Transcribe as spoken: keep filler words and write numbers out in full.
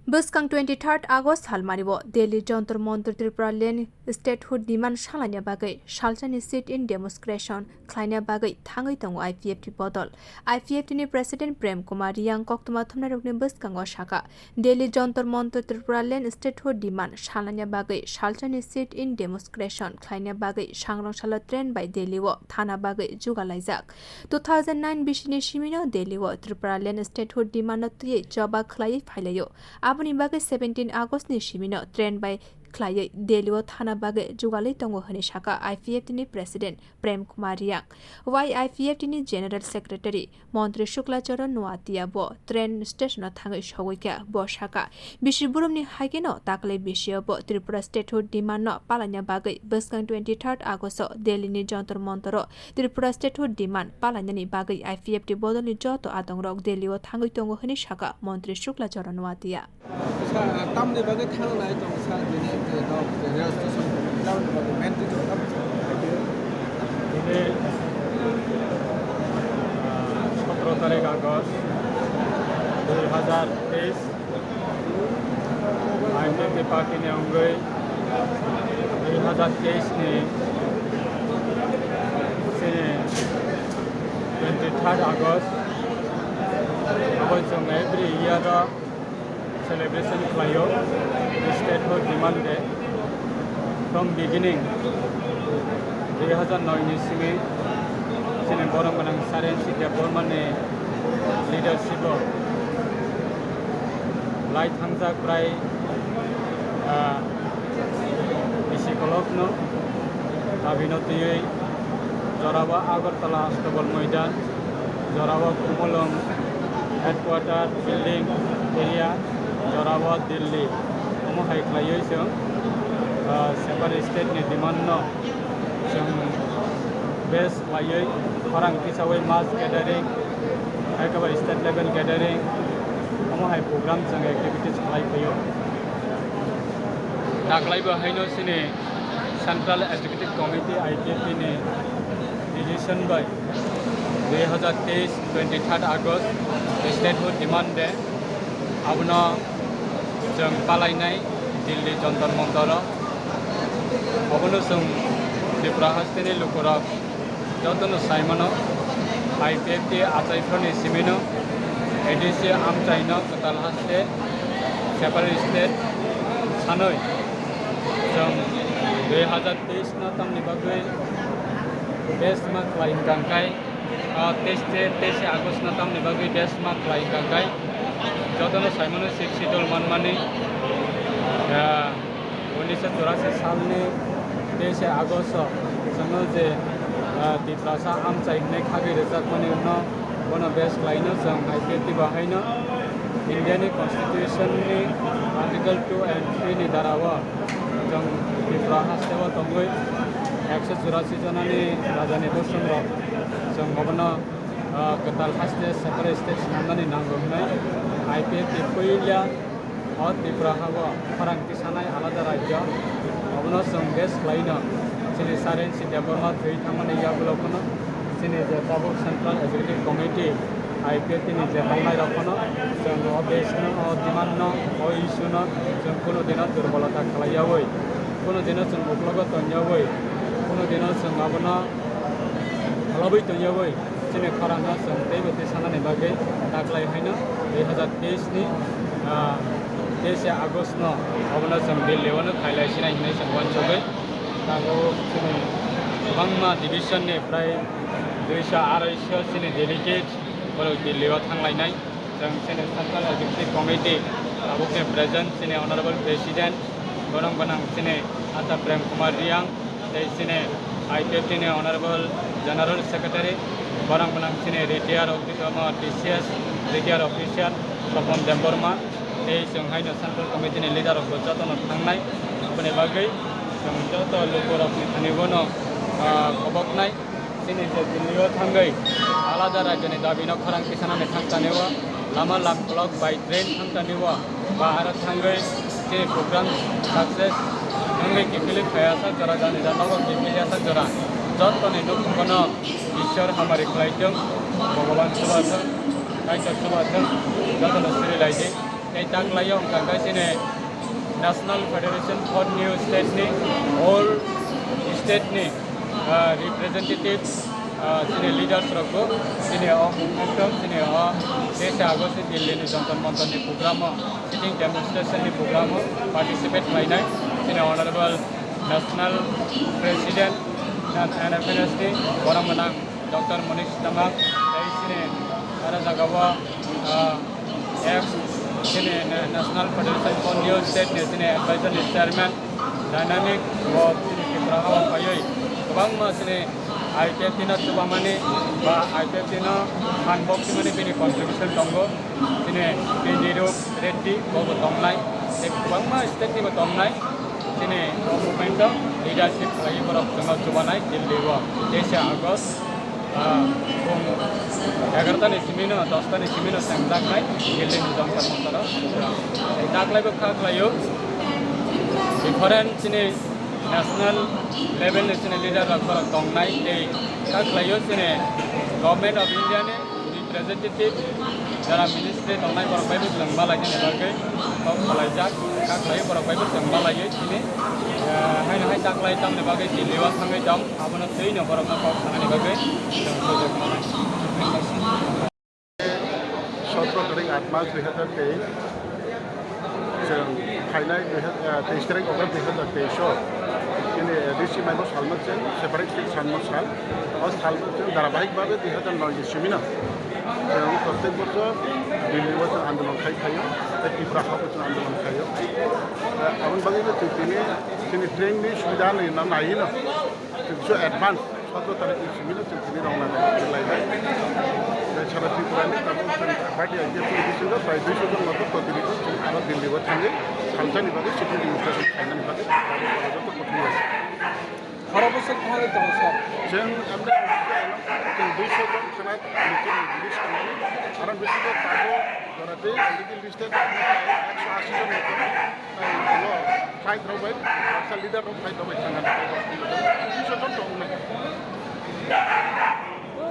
Bwskang twenty-third August salmani o Delhi Jantar Mantar Tripura Land Statehood demand salaina bagwi salsani sit-in demonstration khlaina bagwi thangwi tongo I P F T bodol. I P F T ni President Prem Kumar Riang koktwma thumnairokni bwskango sakha, Delhi Jantar Mantar Tripura Land Statehood demand salaina bagwi salsani sit-in demonstration khlaina bagwi sangrong salo train bai Delhi o thana bagwi jugalaijak. Two thousand nine bisini simino Delhi o Tripura Land Statehood demand no twiwi choba khlaiwi phailaio. Aboni bagwi seventeen August ni simino train bai khlaiwi Delhi o thana bagwi jugalwi tongo hwnwi sakha I P F T ni President Prem Kumar Riang. Y I P F T ni General Secretary Montri Shukla Charan Noatia bo train station o thangwi sogwi kha. Bo sakha, bisi burumni hai kheno taklai bisio bo Tripura Statehood demand no palaina bagwi bwskang twenty-third August o Delhi ni Jantar Mantar o Tripura Statehood demand palainani bagwi I P F T bodolni joto adongrok Delhi o thangwi tongo hwnwi sakha Montri Shukla Charan Noatia. Sa-, tamni bagwi thang nai tong sa bini, eh, dok, rail station tamni bagwi main reason tamo? Bini, ah, sotoro tarik August dui hazar teis, I P F T party ni wngwi dui hazar teis ni chini twenty-third August abo chwng every year o celebration khlaio, Statehood Demand Day. From beginning, dui hazar noi ni simi chini borok gwnang Sir N C Debbarma ni leadership o lai thangjak prai, ah, bisi kolokno tabino twiwi jorao Agartala Astobal Moidan, jorao Kumulwng headquarter building area, jorao Delhi, omo hai khlaiwi chwng, ah, separate state ni demand no chwng base khlaiwi khorang tisawi mass gathering, hai khe ba state level gathering, omo hai program chwng activities khlai phaio. Taklai bo haino chini Central Executive Committee I P F T ni decision bai dui hazar teis twenty-third August Statehood Demand Day abono chwng palainai Delhi Jantar Mantar o. Obono chwng Tripura hasteni lukurok jotono saimano, I P F T achaiphroni simino A D C amchaino kwtal haste separate state sanwi chwng dui hazar teis no tamni bagwi base ma khlai hwnkha khe, o teis, teis August no tamni bagwi base ma khlai hwnkha khe jotono saimano Sixth Schedule manmani, ah, unisho churasi salni teis August o chwngno je, ah, Tiprasa amchai hwnwi khagwi rwjakmani no bono base khlaino chwng I P F T bo haino India ni Constitution ni Article two and three ni dara o chwng Tripura haste o tongwi ekso churasi jonani raja ni bosong rok chwng obono, ah, kwtal haste separate state swnamnani nango hwnwi I P F T puila o Tripura ha o khorang tisanai alada rajyo, obono chwng base khlaino chini Sir N C Debbarma thwi thangmani yagulo phano chini je tabuk Central Executive Committee I P F T ni je tongnai rok phano chwng o base no, o demand no, o issue no chwng kunu dino durbolota khlaiyawi, kunu dino chwng uklogo tongyawi, kunu dino chwng abono khalobwi tongyawi. Chini khorang no chwng teibo twi sanani bagwi taklai haino dui hazar teis ni, ah, teis August no obono chwng Delhi o no khailai sinai hinwi chwng uansugwi tabuk chini kwbangma division ni prai duiso araisho chini delegate borok Delhi o thanglainai. Chwng chini Central Executive Committee tabukni present chini Honorable President, borok gwnang chini Ata Prem Kumar Riang, tei chini I P F T ni Honorable General Secretary, borok gwnang chini retired officer, T C S retired officer Sopon Debbarma, tei chwng haino Central Committee ni leader rok bo jotono thangnai, aboni bagwi chwng joto lukurokni thani bono, ah, khoboknai. Chini je Delhi o thangwi alada rajyoni dabi no khorang tisanani thangtani o, lama lamkolok bai train thangtani o, ba aro thangwi chini program success wngwi kiphilwi phaiya sak jora jani jat nogo kiphilya sak jora. Jottoni nukhungo no Ishwar hamari khlai thung, Bhogoban chuba thung, Kaitor chuba thung, jotono siri lai di. Tei taklaio wngkha khe chini National Federation for New State ni all state ni, ah, representative, ah, chini leaders rok bo chini o movement rok chini o teisa August ni Delhi ni Jantar Mantar ni program o, sitting demonstration ni program o participate khlainai chini honorable National President N F N S ni borok gwnang Doctor Manish Tamang, tei chini aro jagao, ah, ex chini na-, National Federation for New State ni chini advisor ni chairman, dynamic bo chini Tripura o phaiwi kwbangma chini I P F T no chubamani ba I P F T no phan boksimani bini contribution tongo. Chini P D Rup Reddy bo bo tongnai, tei kwbangma state ni bo tongnai. Chini o movement o leadership khlaiwi borok chwngno chubanai Delhi o teisa August, ah, phung egarota ni simi no, dosta ni simi no chengjaknai Delhi ni Jantar Mantar o. Tei taklai bo kha khlaio different chini national level ni chini leader rok borok tongnai, tei kha khlaio chini Government of India ni representative, jara ministry tongnai borok bai bo chwng malai nini bagwi kok salaijak, kha khlai borok bai bo chwng malaiwi chini, eh, haino hai taklai tamni bagwi Delhi o thangwi tong, abono twi no borokno kok sanani bagwi chwng sojak malai. Sotro tarik aat mas dui hazar teis, chwng phainai dui hazar, eh, teis tarik August dui hazar teis o chini, eh, D C mai bo salma chwng separate state salma sal. O salma chwng dharabahik bhabe dui hazar noi ni simi no chwng prottek bochor Delhi o chwng andolon khai phaio, tei Tripura ha bo chwng andolon khaio. Eh, aboni bagwi no chwng tini chini train ni subida nai na nai no chwng so advance sotro tarik ni simi no chwng tini rwna lai lai. Tei sara Tripura ni tabuk chwng party I P F T ni bisingo prai duiso jon moto protinidhi chwng aro Delhi o thangwi salsa ni bagwi sitting demonstration khainani bagwi tabuk joto kuthum lai. Khoro bwswk thangwi tongo, sir? Chwng amda chwng duiso jon khana meeting release khainani. Aro bisingo tabuk jora tei already listed ekso ashi jon moto. Flight rok bai, baksa leader rok flight rok bai thangna bagwi. Duiso jon tongnai.